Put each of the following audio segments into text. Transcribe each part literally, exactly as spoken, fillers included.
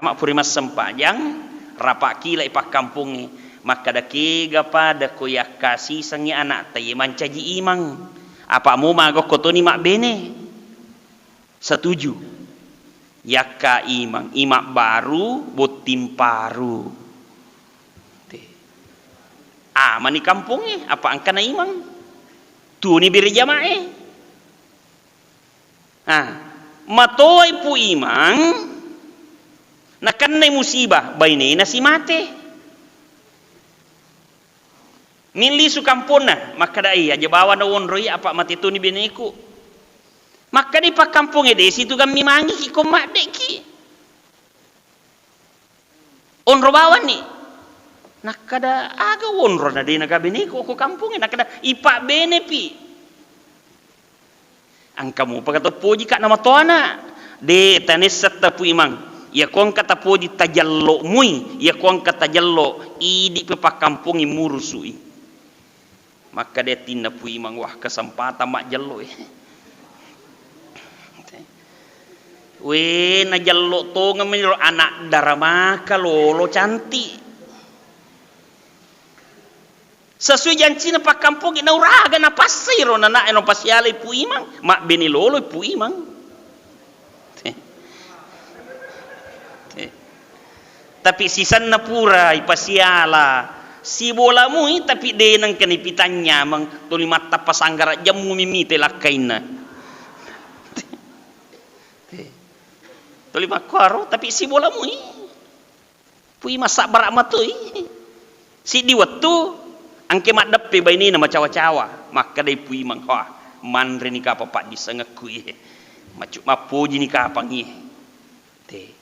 Mappuri massempajang, rapa' kilai pakkampongnge, makkeda, "Kega pada ko yakkasisengngi ana'ta iye mancaji imang? Apa' mo maga ko toni mabbene?" Setuju. Yakka imang, imang baru, botting paru. Te. Amani kampongnge, apa' engkana imang. Tuni bere jama'e. Ah, matoai Pu Imang, nakennai musibah, bainena si mate. Millisu kamponna, makkeda, "Ai, aja bawang na wonroi, apa' mate toni beneku." Makkedai pakkampongnge, "De' situ gammi mangiki ko madde'ki. Onro bawanni." Nakkeda, "Aga wonro na de' nagabeneku ko kampongnge?" Nakkeda, "Ipabbenepi." Engka mupa ka tapojika' namatoana. De', tanessetta Pu Imang. Iyako engka tapoji tajello' mui, iyako engka tajello', idi'pi pakkampongnge murusu'i. Makkeda atinna Pu Imang, "Wah, kesempatan majjello' e." We, najello' tongeng meniro anak dara maka lolo cantik. Sesuai jancina pakkampongnge, nauraga napassai ro nana'e, napasialai Pu Imang, mabbene loloi Pu Imang. Te. Te. Tapi sisenna pura ipasiala, sibola mui, tapi de' nengka nipitanyameng, tuli mattappa sanggara jammu mimite lakkainna. Te. Te. Tuli makkuaro, tapi sibola mui. Pui masabbara' matoi. Siddi wettu, engke maddeppe bainena macawa-cawa. Makkedai Pui Imang, "Wah, manreni kapang paddissengekku iye. Macu-, mappojini kapang iye." Te.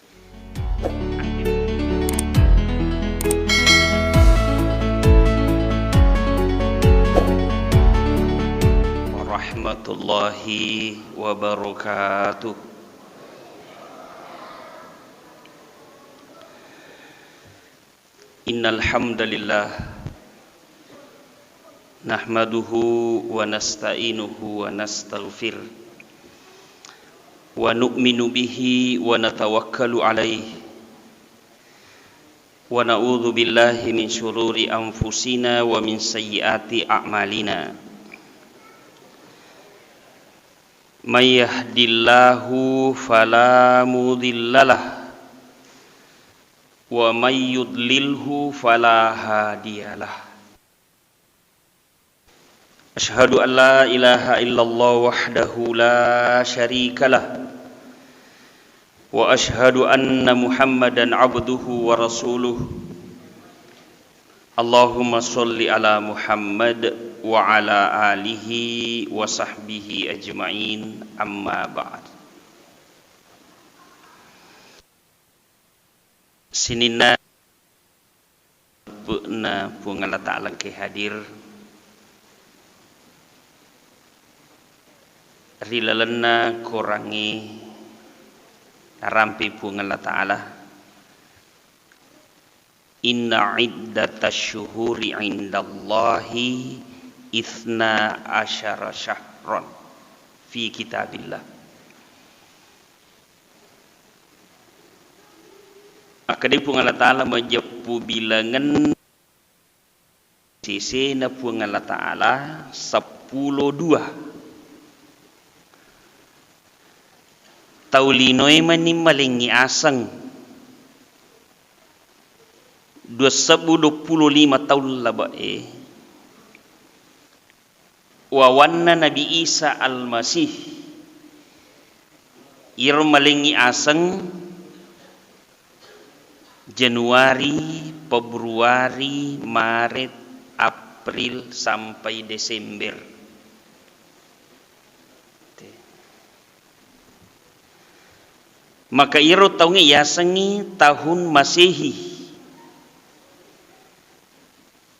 Warahmatullahi wabarakatuh. Innal hamdalillah, nahmaduhu wa nasta'inuhu wa nastaghfir, wa nu'minu bihi wa natawakkalu alaih, wa na'udzu billahi min syururi anfusina wa min sayyiati a'malina. May yahdillahu fala mudhillalah, wa may yudlilhu fala hadiyalah. Asyhadu an la ilaha illallah wahdahu la syarikalah, wa asyhadu anna Muhammadan abduhu wa rasuluh. Allahumma sholli ala Muhammad wa ala alihi wa sahbihi ajma'in, amma ba'd. Sininna leppe'na Puang Allah Ta'ala engkae hadir ri lalenna korangnge narampe Puang Allah Ta'ala. Inna iddatasy syuhuri indallahi itsna asyara syahran fi kitabillah. Makkedai Puang Allah Ta'ala, majeppu bilangenna sesena Puang Allah Ta'ala seppulo dua. Tau linoe mani malengngi aseng dua sebbu duappulo lima taung labe'e, wawanna Nabi Isa Almasih, iyaro malengngi aseng Januari, Februari, Maret, April, sampai Desember. Maka iyaro taungnge yasengngi tahun Masehi.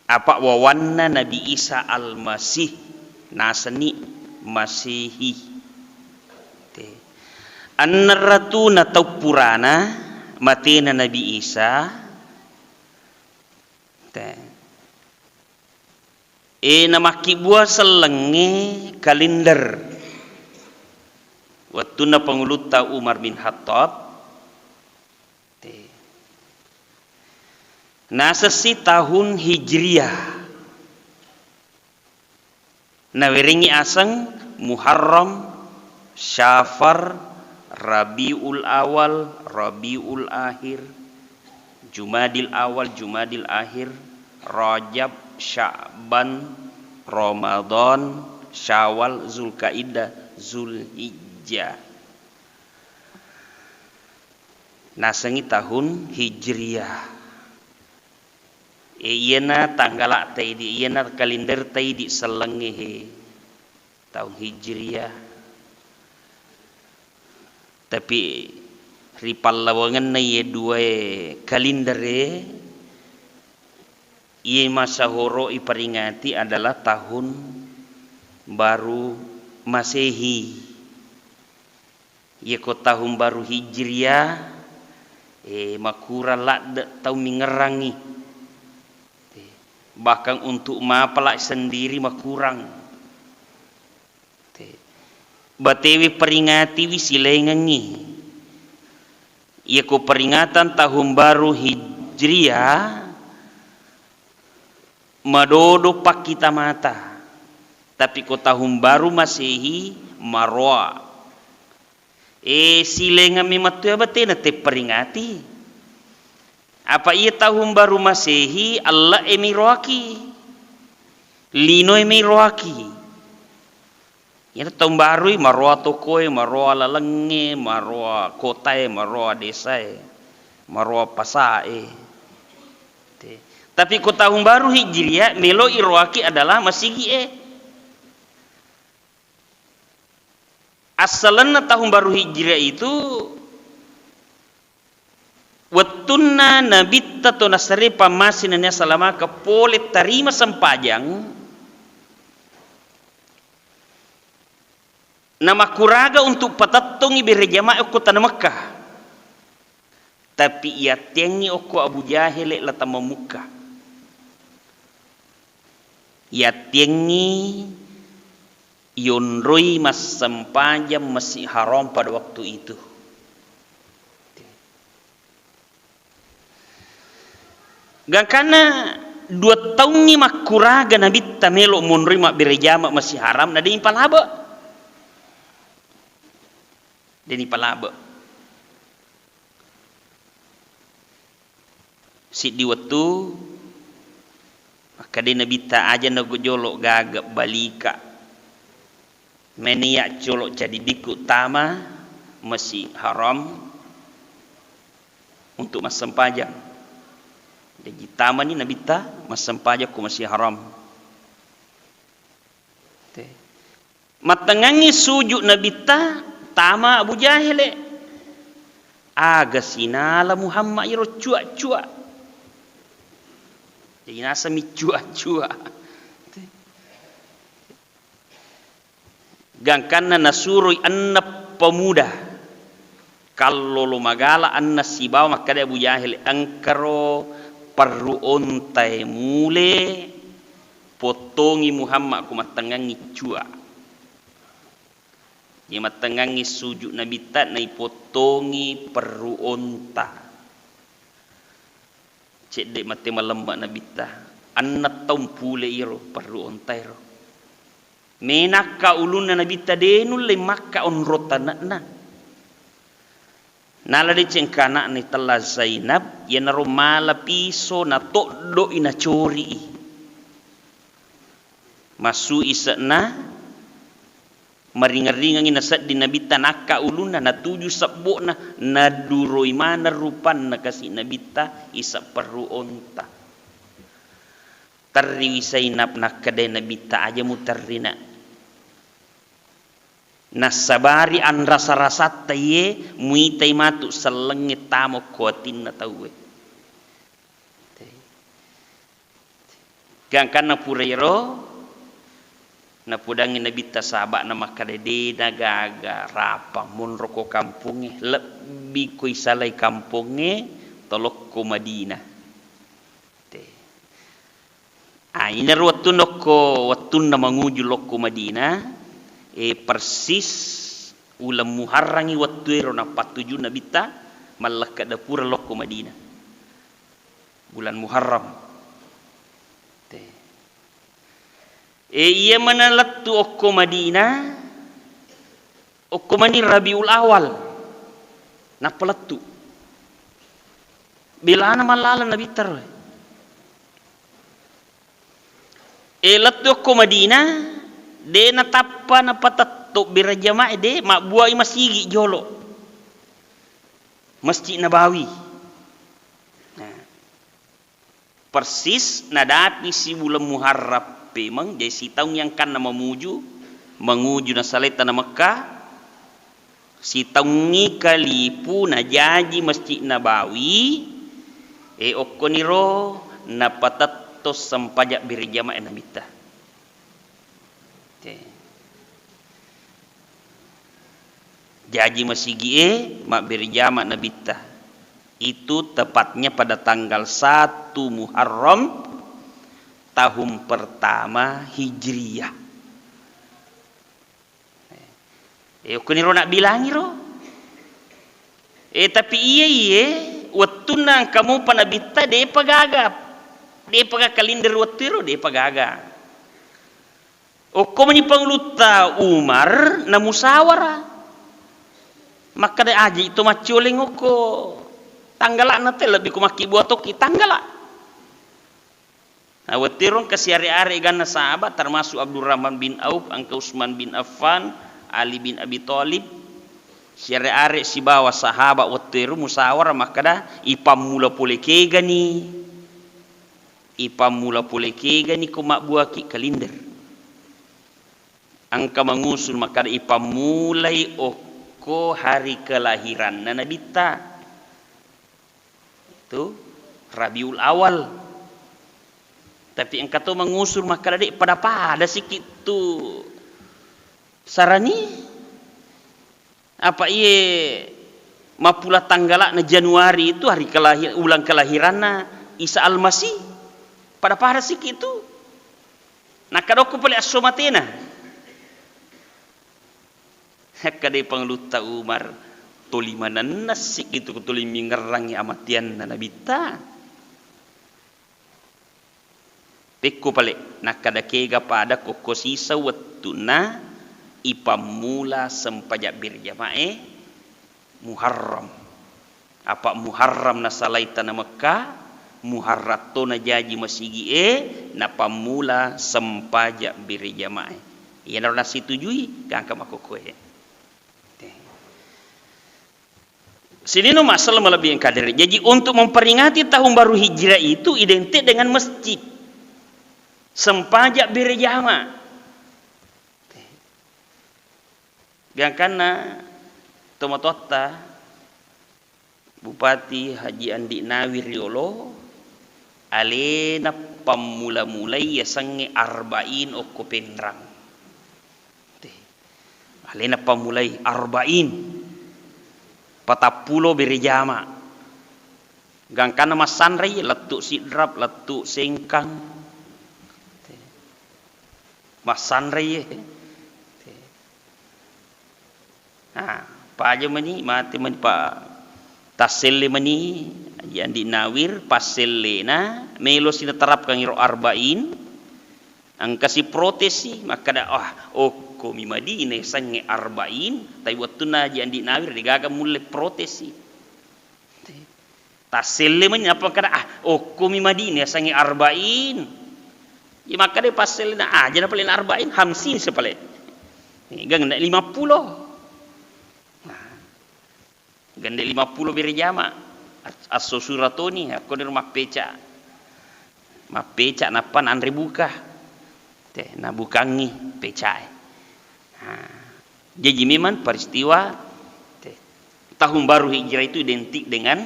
Apa wawanna Nabi Isa Almasih, nasenni Masehi. Te. Enneng ratuna taung purana matena Nabi Isa. Te. E, namakkibua sellengnge kalender. Wettunna Pangulutta Umar bin Khattab, Te. Nasessi tahun Hijriah. Nawerengngi aseng Muharram, Syafar, Rabiul Awal, Rabiul Akhir, Jumadil Awal, Jumadil Akhir, Rajab, Sya'ban, Ramadan, Syawal, Zulkaidah, Zulhijjah. Nasengngi tahun Hijriah. E, iyana tanggala taidi, iyana kalender taidi sellengnge he, tahun Hijriah. Tapi ri pallawangenna iye duae kalendere, iye masahoro iperingati adalah tahun baru Masehi. Iyako tahun baru Hijriah, eh, makurang ladde tau mingerangngi. Bahkan untuk mapala sendiri makurang. Te. Batewe peringatiwi silaingengngi. Iyako peringatan tahun baru Hijriah, madodo pakkita mata. Tapi ko tahun baru Masehi, maroa. E, silaingeng memettu abatena tepperingati. Apa iya tahun baru Masehi, elle'e miroaki. Linoe miroaki. Iyaro taung barui, maroa tokoe, maroa lalengnge, maroa kotae, maroa desae, maroa pasae. Te. Tapi ko tahun baru Hijriah, melo iroaki adalah masigi'e. Assalenna tahun baru Hijriah itu wettunna Nabitta to nasare pammase nennia salamaka pole tarima sempajang, namakkuraga untuk patettongi bere jamaah okko tana Mekkah. Tapi iyattiangngi okko Abu Jahele la tamammukka. Iyattiangngi yonroi massempajang Masjid Haram pada waktu itu. Gangkanna dua taungngi makkuraga Nabitta melo monroi mabbere jama Masjid Haram, na deni palaba. Deni palaba. Siddi wettu, makkeda Nabitta, "Aja na jolo gaga balika. Meni ya jolo cadidikku tama Masjid Haram untuk massempajang." Jaji tamani Nabitta massempajang ko Masjid Haram. Te. Mattengngangngi sujud Nabitta, tama Abu Jahele. Aga sinala Muhammad iro cua-cua. Jadi nasami cua-cua. Te. Gangkanna nasuroi enneng pemuda. Kallolo magala enneng sibawa makkeda Abu Jahil, "Engkaro perru ontae mule, pottongi Muhammad ko mattengngangngi cua." Jadi mattengngangngi sujud Nabitta, naipottongi perru onta. Cedde mate malemma Nabitta. Enneng taung pule iro perru ontaero. Menakka ulunna Nabitta de nulle makka onro tane'na. Nala deceng kana'na itella Zainab, iyanaro mala piso natoddo'i nacori'i. Massu ise'na, maringeng-ringengngi nasedding Nabitta, nakka ulunna, natuju sebbo'na, naduroi maneng rupanna kasi Nabitta, ise perru onta. Terriwi Zainab, nakkedai Nabitta, "Aja muterri, Nak. Nassabari anrasa-rasatta iye muitai matu sellengnge tama ko atinna tauwe." Gangkanna pura iyaro, napodangngi Nabitta sahaba'na makkeda, "De nagaga rapang monro ko kampongnge, lebbi ko isalai kampongnge, tolokko Madinah." Te. Ah, inaro wettunna okko, wettunna manguju lokko Madinah, eh, persis uleng Muharrangngi wettuero nappattuju Nabitta Mallekka dapura lokko Madinah. Bulan Muharram. Te. E, iya mana lettu okko Madinah, okko mani Rabiul Awal. Nappa lettu. Belana mallaleng Nabitta ro. E, lettu okko Madinah, de natappa napatetto berejamaah, de, mabbuai masigi jolo. Masjid Nabawi. Nah, persis nadapi si bulan Muharram pemeng, jadi sitaung yang kanna mamuju, manguju nasalai tana Mekka, sitaungngi kalipu najaji Masjid Nabawi, e, okkoniro napatetto sempajang berejamaah Nabitta. Oke. Jaji masigi'e mabbere jama Nabitta. Itu tepatnya pada tanggal satu Muharram tahun pertama Hijriyah. Eh, okkoniro nabbilangiro. Eh, tapi iye, iye, wettunna engka mupa Nabitta, de'pa gaga. De'pa gaga kalender wettuero, de'pa gaga. Okko mani Pangulutta Umar namusawara. Makkeda, "Aji to maccoleng okko tanggala'na te, lebbi ko makkibua tokki tanggala." Nah, wettuero engka siare-are ganna sahabat, termasuk Abdurrahman bin Auf, engka Utsman bin Affan, Ali bin Abi Thalib, siare-are sibawa sahabat wettuero musawara makkeda, "Ipammula pole kegani?" Ipammula pole kegani ko mabbuaki kalender. Engka mangusul makkeda ipammulai okko hari kelahiranna Nabitta. Itu Rabiul Awal. Tapi engka to mangusul makkeda de' pada-pada sikki tu sarani. Apa iye mappula tanggala'na Januari itu hari kelahir-, ulang kelahiranna Isa Al-Masih? Pada-pada sikki tu. Nakkadokko pole esso matena. Akkadai Pangulutta Umar, toli manenna sikki tu, toli mingerrangi amateanna Nabitta. Pekko pale, nakkada kega pada kokko siseng wettunna ipammula sempajang berjamae Muharram. Apa Muharram nasalai tana Mekka, Muharram to najaji masigi'e, napammula sempajang berjamae. Iyanaro nasitujui gangka makkokkoe. Sininna masalah malebbi engka dere. Jadi, untuk memperingati tahun baru Hijrah itu identik dengan masjid. Sempajang berjamaah. Gangkanna tomatoatta Bupati Haji Andi Nawir riolo, alena pammula-mulai yasengnge Arba'in okko Penrang. Te. Alena pammulai Arba'in, patappulo berejama. Gangkanna massanrei, lettu Sidrap, lettu Sengkang. Te. Massanrei. Te. Nah, paja mani, mate mani, pa tasselle mani, Haji Andi Nawir, passellena, melo si naterapkan iro Arba'in, engka si protes si, makkada, "Ah, okko mi Madinah yasengnge Arba'in," tapi wettunna Haji Andi Nawir, degaga mulle protes si. Tasselle mani, nappa kada, "Ah, okko mi Madinah yasengnge Arba'in." Iya makkada passellena, "Aja na pale na Arba'in, Hamsin si pale." Nih, gangna lima pulo. Nah, gangna lima pulo berejama. As-, asso suratoni, akko ni mappeca. Mappeca nappa nanre buka. Te, nabukangi pecae. Nah, jaji memang peristiwa te, tahun baru Hijrah itu identik dengan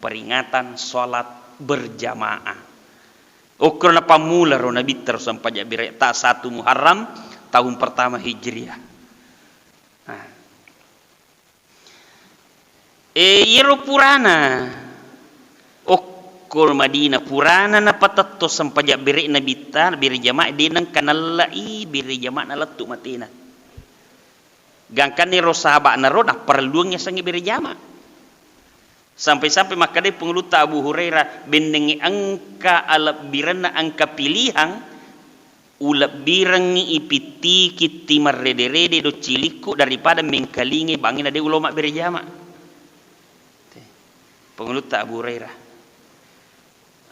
peringatan salat berjamaah. Okko napammula ro Nabitta ro sempajang berjamaah ta satu Muharram tahun pertama Hijriah. Nah. E, iyaro purana okko Madinah, purana napatetto sempajang bere Nabitta, bere jamaah, de nengka nallai bere jamaah nalettu matena. Gangkanna ero sahaba'na ro napparelluang yasengnge bere jamaah. Sampai-sampai makkedai Pangulutta Abu Hurairah, bennengngi engka alebbirenna, engka pilihang, ulebbirengngi ipittiki timarrede-rede do cilikku daripada mengkalingai bangngi na de ulo mabbere jama. Pangulutta Abu Hurairah.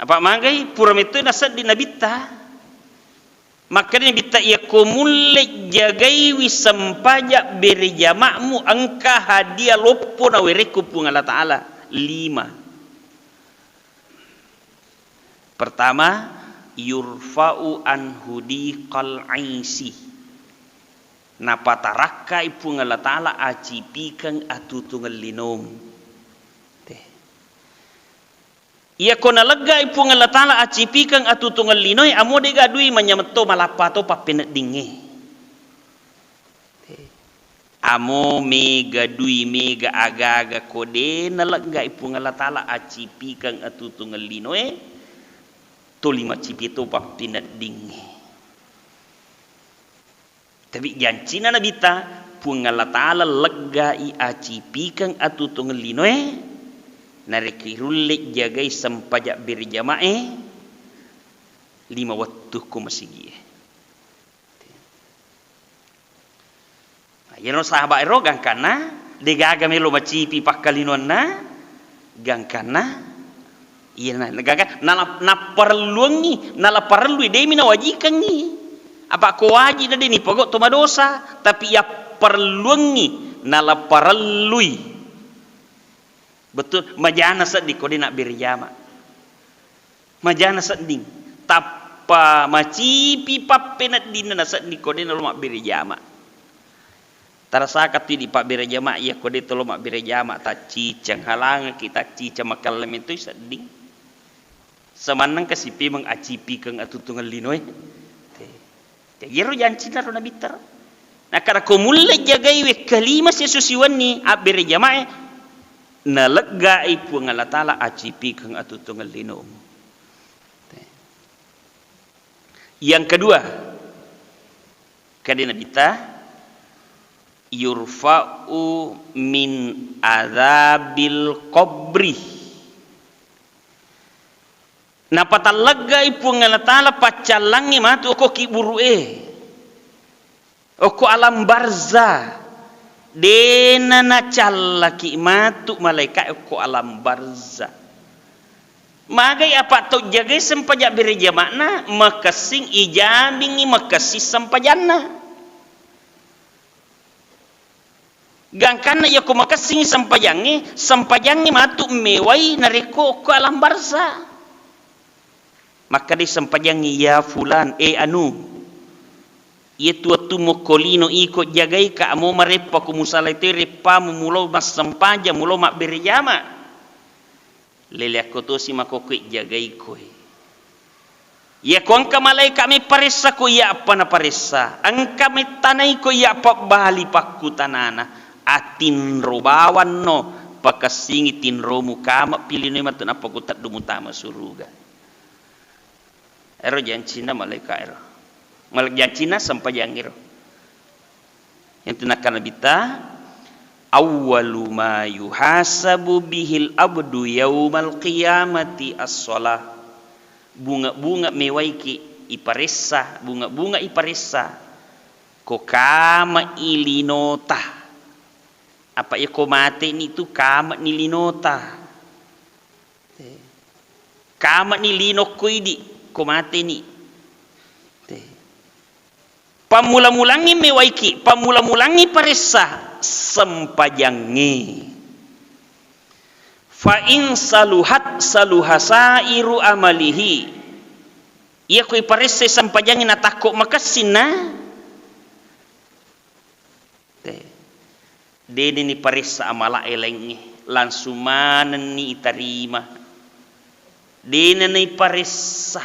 Apa magai pura metto nasedding Nabitta. Makkedani Nabitta, "Iyako mulle jagaiwi sempajang bere jama'mu, engka hadiah loppo nawerekko Puang Allah Ta'ala." Lima. Pertama, yurfa'u anhu diqal aisi. Napatarakkai Puang Allah Ta'ala acipikeng atutungeng linomu. Teh. Iyako naleggai Puang Allah Ta'ala acipikeng atutungeng linoe, amo dega dui manyametto malappa to pappeneddingnge. Amo mega dui, mega aga-aga ko de naleggai Puang Allah Ta'ala acipikeng atutungeng linoe, toli macipi to pappeneddingnge. Tapi jancina Nabitta, Puang Allah Ta'ala leggai acipikeng atutungeng linoe, narekko irulle jagai sempajang bere jama'e lima wettu ko masigie. Nah, iyaro sahabat ero gangkanna degaga melo macipi pakkalinoanna, gangkanna iya na-, gaga nala-, napparelluangngi, nala parellui, demi nawajikangngi. Apa ko wajib na deni pogok to madosa, tapi yapparelluangngi, nala parellui. Betul, majana sedding ko de nabbere jama. Majana sedding. Tappa macipi pappeneddinna nasedding ko de nalo mabbere jama. Tarasaka tu di pabbere jama, iya ko de tolo mabbere jama, tacciceng, halangeki tacciceng, makella mentoi sedding. Semanneng kasi pemeng acipikeng atutungeng linoe. Te. Jaji ero jancinna ro Nabitta ro. Nakkada ko mulle jagai wekka lima siesso siwenni abbere jamae, naleggai Puang Allah Ta'ala acipikeng atutungeng linomu. Te. Yang kedua, kade Nabitta, yurfa'u min adzabil qabri. Napatalleggai Puang Allah Ta'ala paccallangngi matu okko kiburu'e, okko alam barza. Dena nacallaki matu malaika okko alam barza. Magai apa tau jagai sempajang bere jama'na, makessing ijamingngi makessing sempajanna. Gangkanna iyako makessing sempajangnge, sempajangnge matu mewai narekko okko alam barza. Makkeda sempajangnge, "Ya fulan, eh anu, iyatu wettu mokko lino iko jagaika, amo mareppa ko musalai toi reppamu mulo massempajang, mulo mabbere jama." Leleakko tosi makkokkoe jagaikoi. Iyako engka malaika mepparessa ko iya appa naparessa, engka mettanaiko iya pabbali pakkutanana, atinro bawanno, pakessingi tinromu, kama pilinoi matu nappa kuteddu mutama suruga. Ero jancinna malaika ero. Mal-, jancinna sempajang ero. Yang tu nakkeda Nabitta, "Awwalu ma yuhasabu bihil abdu yaumal qiyamati as-shalah." Bunga-bunga mewaiki iparessa, bunga-bunga iparessa. Ko kama ilinota. Apa iya ko mateni tu kama ni linota. Te. Kamani lino ko idi, ko mateni. Te. Pammula-mulangngi mewaiki, pammula-mulangngi paressa sempajangnge. Fa in saluhat saluha sairu amalihi. Iya ko iparessai sempajangnge natakko makessinna. Te. Dena niparessa amala e laingnge, langsung manenni itarima. Dena niparessa,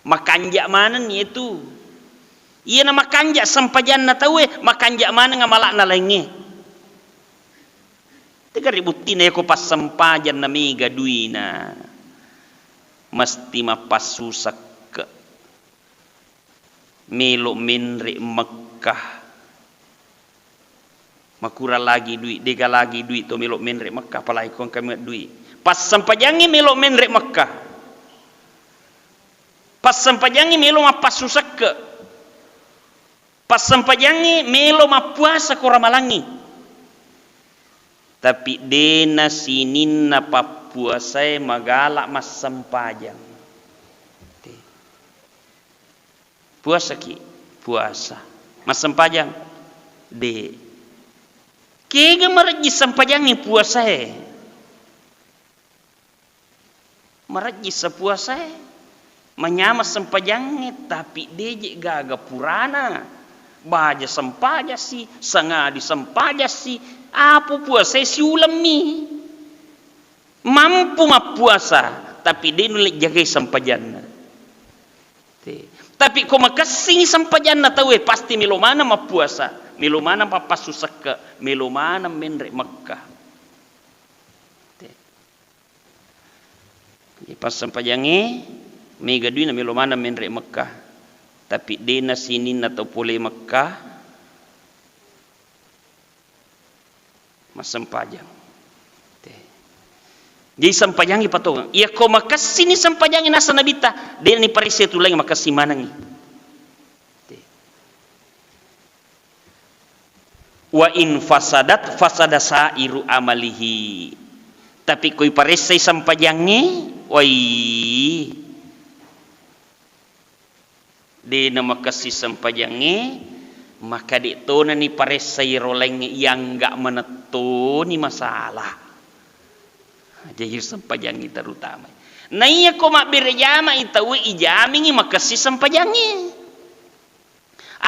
makanja manenni itu. Iyana makanja sempajanna tauwe, makanja maneng amala'na laingnge. Tegari buttina yako passempajang na mega duina, mesti mappassusakke. Melo menre Mekkah. Makurang lagi dui, dega lagi dui to melo menre Mekkah, apalagi ko engka mega dui. Passempajangnge melo menre' Mekkah. Passempajangnge melo mappassu sekke'. Passempajangnge melo mappuasa ko Ramalangngi. Tapi de' na sininna pappuasae magala' massempajang. Te. Puasaki? Puasa. Massempajang? De'. Kega marejji sempajangnge puasae? Marejji sa puasae, manyameng sempajangnge, tapi de' je' gaga purana. Baja sempajassi, sangadi sempajassi, apa puasae siulemmi. Mampu mappuasa, tapi de' nulle jagai sempajanna. Te. Tapi ko makessing sempajanna tauwe, pasti melo maneng mappuasa, melo maneng mappassu sekke', melo maneng menre' Mekkah. Te. Jadi, passempajangnge mega duina melo maneng menre' Mekkah. Tapi de' na sininna tau pole Mekkah massempajang. Te. Jadi, sempajangnge patongeng. Iya ko makessini sempajangnge naseng Nabitta, de' ni paressai tu laing makessing manengngi. Te. Wa in fasadat fasada sairu amalihi. Tapi ko iparessai sempajangnge, wai, de' na makessing sempajangnge, maka de' tona ni paressai ro laingnge, iangga' manettoni masalah. Jadi sempajangnge terutama. Naiya ko mabbere jama'i tauwe, ijamingngi makessing sempajangnge.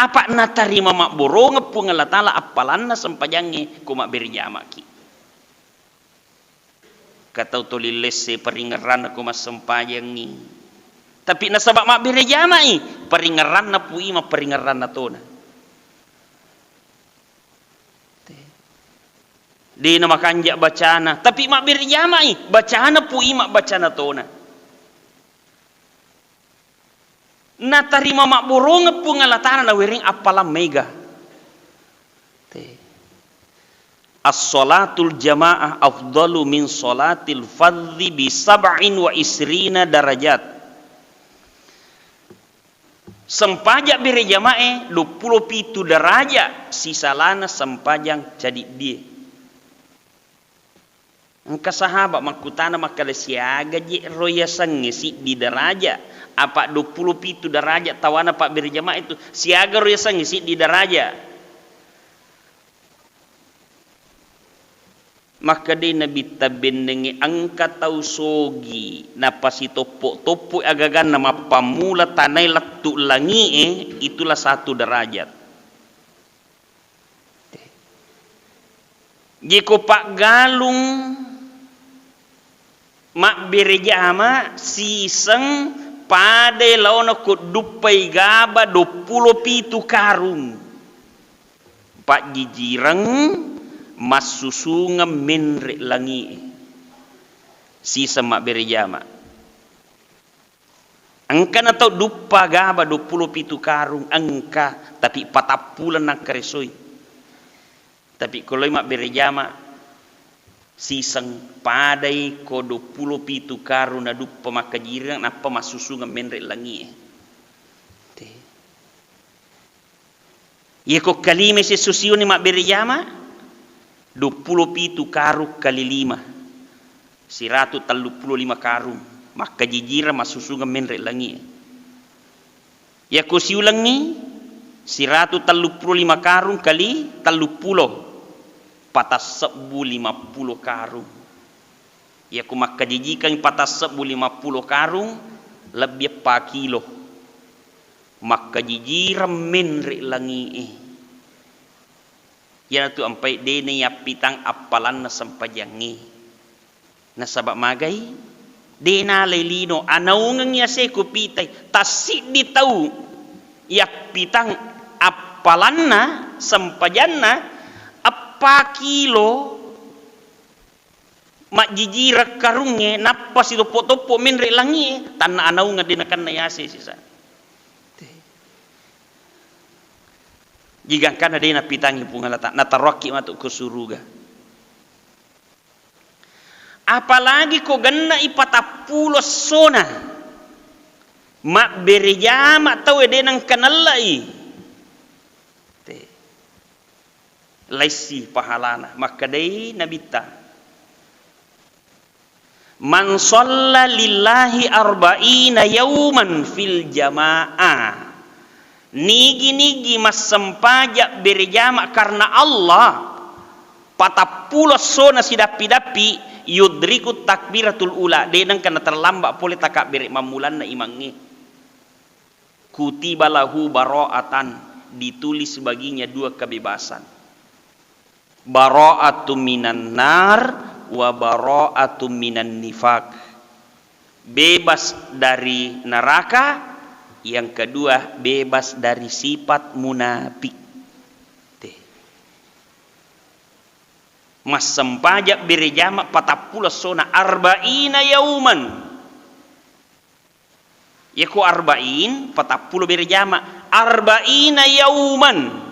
Apa' natarima mabborongeng Puang Allah Ta'ala appalanna sempajangnge ko mabbere jama'ki. Ka tau toli lesse paringerranna ko massempajangngi. Tapi nasaba' mabbere jama'i, paringerranna pui mapparingerranna tona. Te. De' na makanja' bacana, tapi mabbere jama'i, bacana pui mabbacana tona. Natarima mabborongeng Puang Allah Ta'ala, nawereng appalang mega. Te. As-sholatul jama'ah afdalu min sholatil fadzi bi sab'in wa isrina darajat. Sempajang bere jama'e duappulo pitu daraja' sisalana sempajang cadiddie. Engka sahaba' makkutana makkeda, "Siaga je' ro yasengnge siddi daraja', apa' duappulo pitu daraja' tawana pabbere jama'e tu, siaga ro yasengnge siddi daraja'?" Makkedai Nabitta, "Bennengnge engka tau sogi napasitoppo-toppoi agaganna mappammula tanae lettu' langi'e, itulah satu derajat." Jeko paggalung mabbere jama' siseng padai laona ko duppai gaba duappulo pitu karung. Pajjijireng massusungeng menre' langi'e. Siseng mabbere jama'. Engkana tau duppa gaba duappulo pitu karung, engka, tapi patappuleng nakkaresoi. Tapi ko loi mabbere jama', siseng padai ko duappulo pitu karung naduppa makkajireng, nappa massusungeng menre' langi'e. Te. Iyako kalima siesso siwenni mabbere jama', duappulo pitu karung kali lima, siratu telluppulo lima karung, makkajijireng massusungeng menre' langi'e. Iyako siulengngi, siratu telluppulo lima karung kali telluppulo, patassebbu limappulo karung. Iyako makkajijikeng patassebbu limappulo karung, lebbi eppa kilo. Makkajijireng menre' langi'e. Iyanatu ampai de' naiyappitang appalanna sempajangnge. Nasaba' magai? De' nalai lino, anaungengngi ase' kupitai. Tassiddi tau yappitang appalanna sempajanna eppa kilo. Majjijireng karungnge, nappa sitoppo-toppo menre' langi'e, tanna anaungeng de' nakenna yase' sisa. Jigangkanna de' napitangngi Puang Allah Ta-, nataroakki matu ko suruga. Apalagi ko genne'i patappulo essona mabbere jama tauwe de nengka nellai. Te. Laissi pahalana. Makkedai Nabitta, "Man shalla lillahi arba'ina yauman fil jama'ah." Nigi-nigi massempajang bere jama karena Allah, patappulo essona sidappi-dappi, yudriku takbiratul ula, de nengka naterlambat pole takabbere mammulanna imangnge. Kutiba lahu bara'atan, ditulis baginya dua kebebasan. Bara'atun minan nar wa bara'atun minan nifaq. Bebas dari neraka, yang kedua bebas dari sifat munafik. Te. Massempajang bere jama patappulo essona, arba'ina yauman. Yako arba'in, patappulo bere jama. Arba'ina yauman.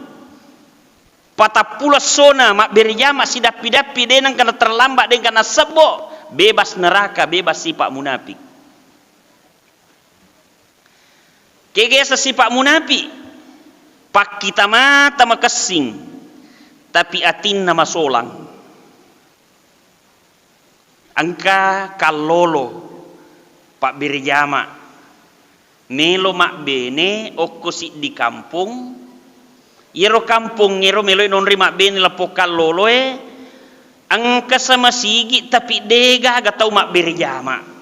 Patappulo essona mabbere jama sidappi-dappi, de nengka naterlambat, de nengka nasebbo, bebas neraka, bebas sifat munafik. Kegesa sifat munafik, pakkita mata makessing, tapi atinna masolang. Engka kallolo pabbere jama, melo mabbene okko siddi kampong. Iyaro kampongngero melo nonroi mabbene leppo kalloloe, engka samasigi tapi degaga tau mabbere jama.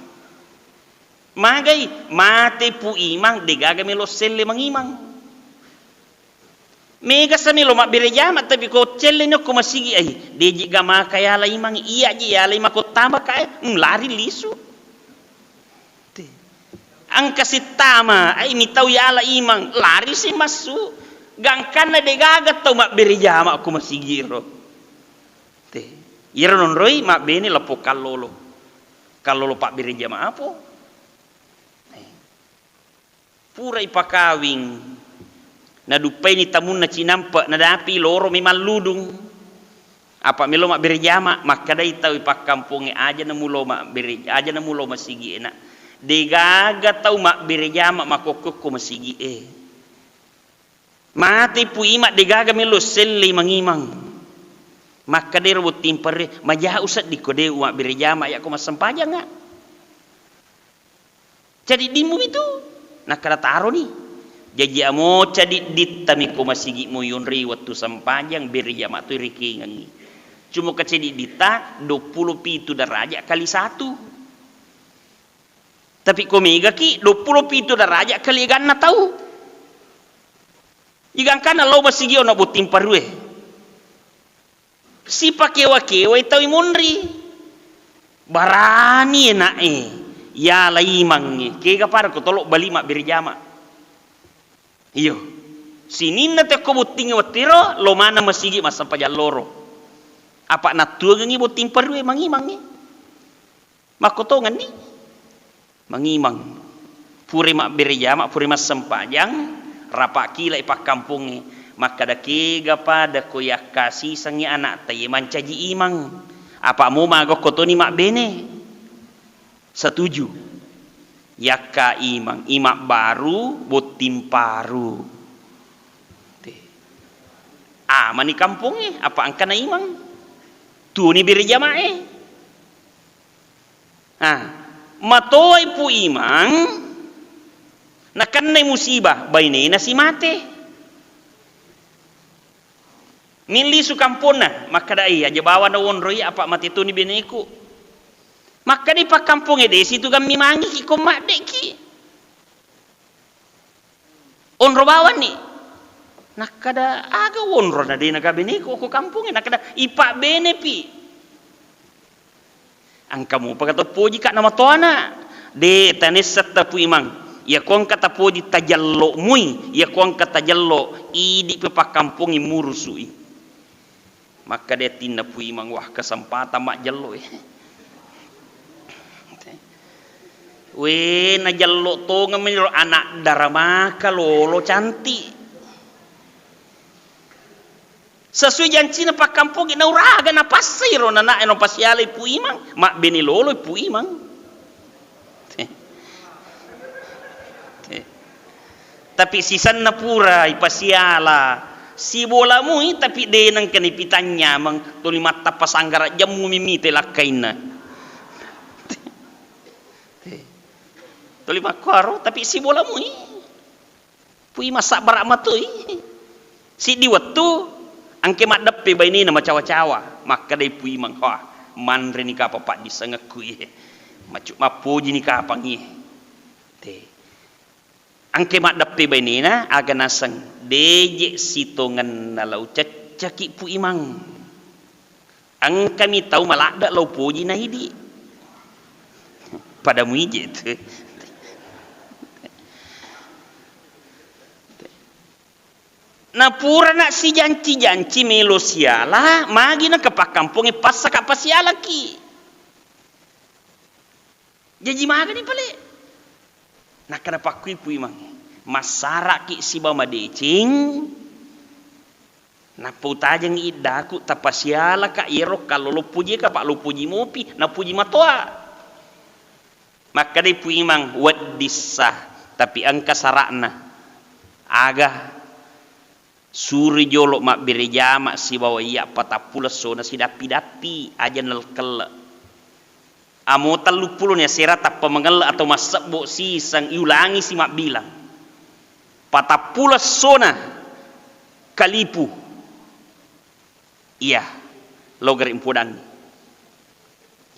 Magai, mate Pu Imang, degaga melo selle mangimang. Mega sa melo mabbere jama, tapi ko celleni okko masigi, ai, deji ga maka yala imang, iya ji yala imang ko tama ka, eh, mm, lari lisu. Te. Engka sittama, ai, mitau yala imang, lari si massu. Gangkanna degaga tau mabbere jama okko masigi ro. Te. Iyaro nonroi mabbene leppo kallolo. Kallolo pabbere jama apo? Eh. Pura ipakawing, naduppaini tamunna cinampe, nadapi loro memang ludung. Apa melo mabbere jama, makkedai tau ipakkampongnge, "Aja namulo mabbere, aja namulo masigi e, Nak. Degaga tau mabbere jama makokko-kokko masigi e. Mate Pu Imang, degaga melo sellei mangimang." Makkedai ro botting parue, "Majau sedding ko de umabbere jama yakko massempajanga." Cadiddimmu mitu? Nakkeda taroni. Jaji amo cadidditta miko masigi mo yonroi wettu sempajang, bere jama toi rikengengi. Cuma ka cadidditta duappulo pitu daraja kali satu. Tapi ko megaki duappulo pitu daraja kali eganna tau. Igangkanna lao masigi ono botting parue. Sipakewa-kewai tau imunri. Barani enae, yala imangnge, kega pada ko tolo bali mabbere jama. Iyo. Sininna tekko bottingnge wettiro, lo maneng masigi massempajang loro. Apa nattuangengi botting parue mangimangnge. Makkotongenni. Mangimang. Pura mabbere jama, pura massempajang, rapa kilai pakkampongnge. Makkeda, "Kega pada ko yakkasisengngi anakta ye mancaji imang. Apa mo magokko toni mabbene?" Setuju. Yakka imang, imang baru, botting paru. Te. Amani kampongnge, apa engkana imang. Tuni bere jamae. Ah, matoi Pu Imang, nakennai musibah, bainena si mate. Millisu kamponna, makkedai, "Aja bawang nawonroi, apa mate toni beneku." Makkedai pakkampongnge, "De situ gammi mangiki ko maddeki." Onro bawanni. Nakkeda, "Aga onro na de nagabeneku ko kampongnge?" Nakkeda, "Ipabbenepi." Engka mupa ka topojika namatoana. De, tanessetta Pu Imang. Iyako engka tapoji tajello mui, iyako engka tajello, idipi pakkampongnge murusui. Makkeda atinna Pu Imang, "Wah, kesempatan majjello e." We, najello tongeng meniro anak daramaka lolo cantik. Sesuai jancina pakkampongnge, nauraga napassai ro nana e, napasialai Pu Imang, mabbene loloi Pu Imang. Te. Te. Tapi sisenna pura ipasiala, sibola mui, tapi de nengka nipitannyameng, tuli mattappa sanggara jemmu mimite lakkainna. Te. Te. Tuli makkuaro, tapi sibola mui. Pui masabbara matoi. Siddi wettu, engke maddeppe bainena macawa-cawa, makkedai Pu Imang, "Wah, manreni kapang paddissengekku iye. Macu-, mappojini kapang iye." Te. Engke maddeppe bainena, aga naseng, "Deje sitongenna lao ceccaki Pu Imang." Engkami tau maladde lao poji na idi. Pada muije tu. Napurana sijanci-janci melo siala, magi na ke pakkampongnge passaka pasialaki. Jaji magani pale. Nakkeda pakkui Pu Imang, "Massaraki sibawa madeceng, nappa utajeng iddaku, tapasialaka iyaro kallolo pujika, pa lo puji mopi, napuji matoa." Makkedai Pu Imang, "Weddissa, tapi engka sara'na." Aga? Suroi jolo mabbere jama sibawa iyya patappulo essona sidappi-dappi, aja nalkelle. Amo telluppulo ni asera tappa mangelle atau massebbo siseng, iulangi si mabbilang. Patappulo essona kalipu. Iya, lo gare mpodangi.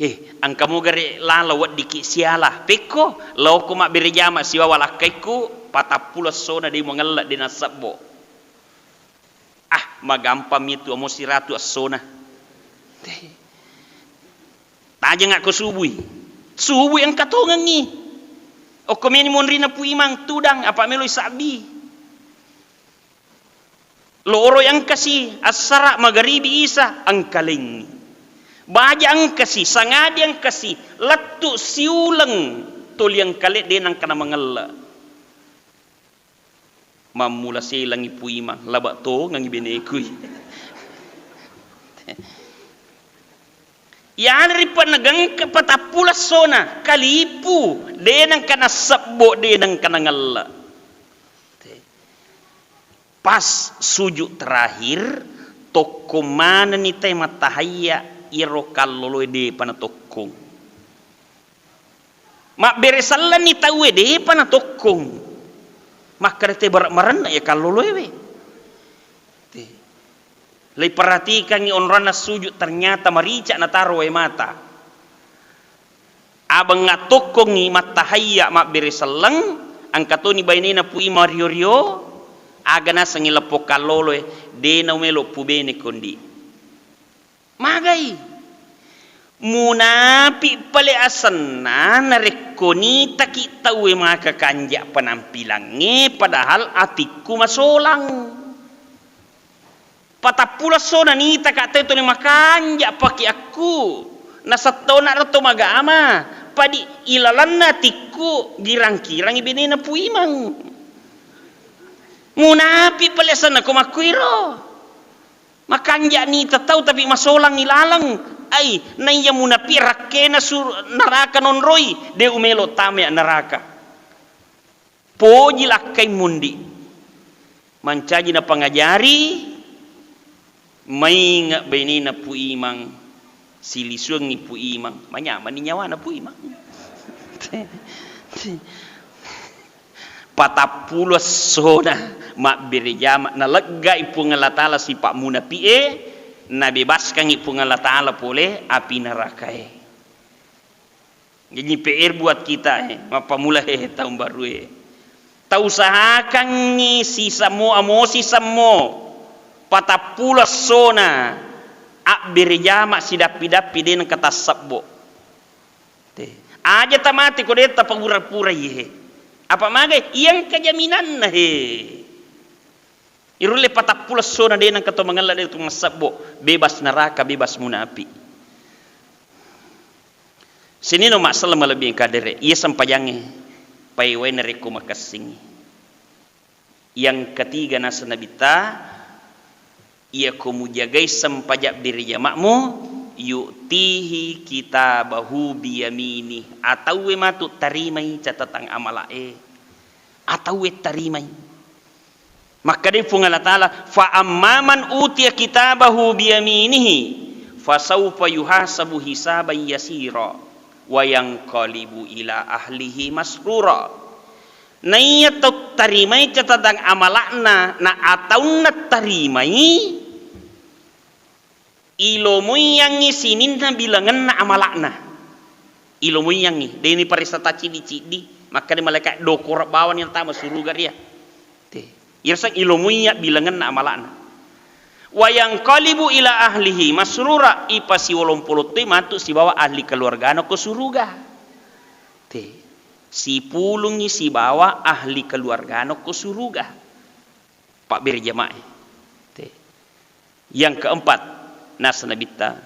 Eh, engka mogare lalo weddiki siala. Pekko, laoko mabbere jama sibawa lakkaikku, patappulo essona de mangelle, de nassebbo. Ah, magampang mi tu, amo siratu essona. Tajengakko subui. Subui engka tongengi. Okko meni monrina Pu Imang, tudang, apa meloi sabbi. Loroi engkasi, assara, magaribi, isa, engkalengi. Baja engkasi, sangadi engkasi, lettu siuleng, toli engkale de nengka namangelle. Mammula selangi Pu Imang, laba tongengi benekui. Iyana ripenegengke patappulo essona, kalipu, de nengka nassebbo, de nengka nangelle. Pas sujud terakhir, tokkong manenni tae mattahayya, iyaro kalloloe depa natokkong. Mabbere sellenni tauwe, depa natokkong. Makkeda te bara-, marenna iya kalloloewe. Te. Leiperhatikangngi onronna sujud, ternyata marica nataro wae mata. Abeng attokkongngi mattahayya mabbere selleng, engka toni bainena Pu Imang rio-rio, aga nasengngi leppo kalloloe, de naumelo pubene kondi. Magai? Munapi pale asenna narekko nitaki tauwe maka kanja penampilangnge, padahal atikku masolang. Patappulo essona nitaka tau tuli makanja pakeakku, nasettona ro to magama, padi ilalenna atikku girang-kirangi benena Pu Imang. Munapi pale asenna ko makkuiro. Makanja nita tau tapi masolang ilaleng. Ai, naiya munapi rakkena sur-, neraka nonroi, de umelo tamai neraka. Poji lakkai mundi. Mancaji napangajari, mainge bainena Pu Imang, silisuangngi Pu Imang, manyamani nyawana Pu Imang. Patappulo essona mabbere jama, naleggai Puang Allah Taala sipa munapi'e, nabebaskangngi Puang Allah Taala pole api nerakae. Jadi P R buat kita, eh, mappamula, eh, tahun baru, eh. Tausahakangngi sisemmo, amo sisemmo, patappulo essona abbere jama sidappi-dappi de nengka tassebbo. Te. Aja tamate ko de tapagura-pura iye. Apa magai? Iya engka jaminanna, he. Irulle patappulo essona de nengka to mangella, de tu massebbo, bebas neraka, bebas munapi. Sininna umma selleng malebbi kadere, iya sempajangnge paewai narekko makessingngi. Yang ketiga naseng Nabitta, Iyako mujagai sempajang berjama'mu, yu'tihi kitabahu biyamini, atauwe matu tarimai catatang amala'e, atauwe tarimai. Makkedai Puang Allah Ta'ala, "Fa amma man utiya kitabahu biyaminihi, fasaufa yuhasabu hisaban yasira, wa yanqalibu ila ahlihi masrura." Naiya tau tarimai catatang amala'na, na ataunna tarimai, ilomoiyangngi sininna bilangenna amala'na. Ilomoiyangngi, deni paressa tacciddi-ciddi, makkeda malaika dokora bawani tama suruga ria. Te. Iyaseng ilomoiya bilangenna amala'na. Wa yanqalibu ila ahlihi masrura, ipasiwolong-polong toi matu sibawa ahli keluargana ko suruga. Te. Sipulungngi sibawa ahli keluargana ko suruga. Pabbere jama'e. Te. Yang keempat, nasa Nabitta,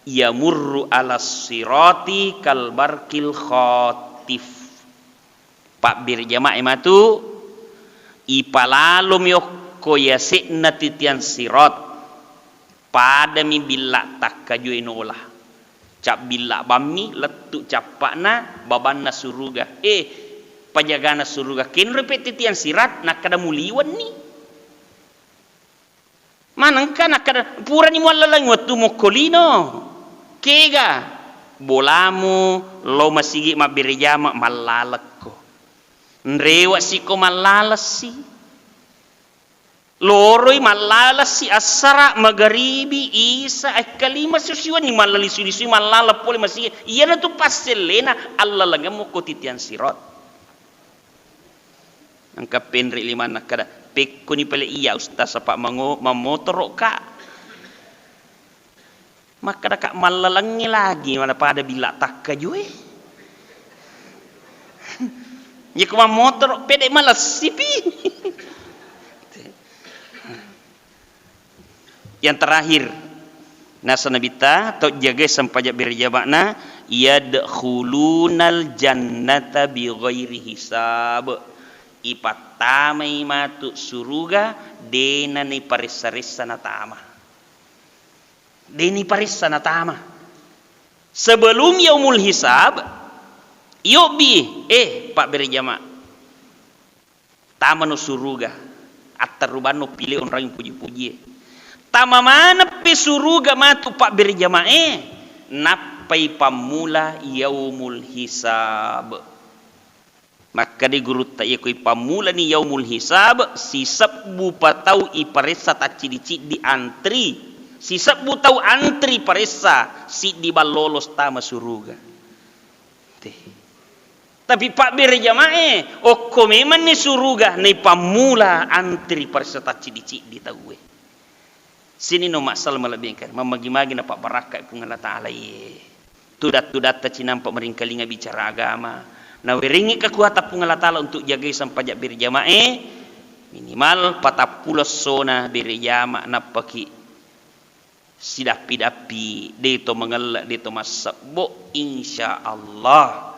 "Yamurru ala sirati kal barqil khatif." Pabbere jama'e matu, ipalalomi okko yase'na titiang sirat, padami billa takkajue nola. Cabbilla bammi lettu cappa'na babanna suruga. Eh, pajagana suruga, kenro pe titiang sirat, nakkeda muliwenni. Manengka nakkeda, "Purani muallalengi wettu mokko lino. Kega? Bolamu lo masigi mabbere jama mallalekko. Nrewa siko mallalessi. Loroi mallalessi assara, magaribi, isa, ekkalima siwenni mallalisu-lisui mallaleng pole masigi." Iyanatu passellena allalengeng mokko titiang sirat. Engka penre limanna kada, "Pekkoni pale iya, Ustaz, apa mango-, mammotoro ka?" Makkada ka, "Mallalengngi lagi, mana pada bila takkajue." Yako mammotoro, pede malessipi. Yang terakhir, nasa Nabitta, tau jagai sempajang berjama'na, "Yadkhulunal jannata bighairi hisab." Ipattamai matu suruga, dena niparessa-ressa natama. Dena niparessa natama. Sebelum yaumul hisab, yobbi, eh, Pak berjama. Tamano suruga, atterubanno pile onrang puji-pujie. Tama maneppi suruga matu pabberjamae, nappai pammula yaumul hisab. Makkeda gurutta, iya koi pammulani yaumul hisab, sisebbu patau iparessa taccidi-cidi antri, sisebbu tau antri paressa, siddi ballolos tama suruga. Te. Tapi pabbere jamae, okko memanni suruga, naipammula antri paressa taccidi-cidi tauwe. Sininna massala malebbi engka, mammagi-magi napabbarakkai Puang Allah Taala, iye. Tudat-tudatta cinampa meringkalinga bicara agama. Nawerengngi kekuatan Puang Allah Taala untuk jagai sempajang berjamae, minimal patappulo essona berjama nappaki sidappi-dappi, de to mangella, de to massebbo, insya Allah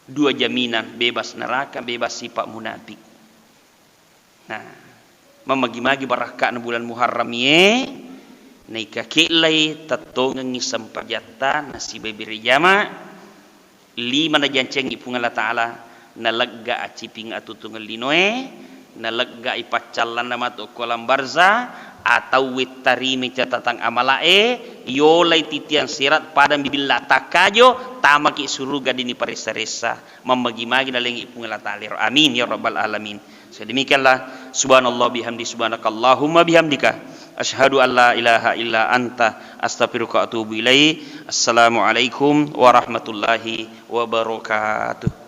dua jaminan, bebas neraka, bebas sifat munafik. Nah, mamagi-magi barakka'na bulan Muharram ye, naika ke'lai tettongengngi sempajatta nasibai berjama, lima najancengngi Puang Allah Taala, nalegga acciping atutungeng linoe, nalegga ipaccallanna matu okko alam barza, atau wettarimi catatang amalae, yolai titiang sirat padang bibilla takkajo, tamaki suruga dini paressa-ressa. Mammagi-magi nalengngi Puang Allah Taala ero. Amin ya rabbal alamin. Sedemikianlah, subhanallah bihamdi, subhanakallahumma bihamdika. Asyhadu an la ilaha illa anta, astaghfiruka wa atubu ilaik. Assalamualaikum warahmatullahi wabarakatuh.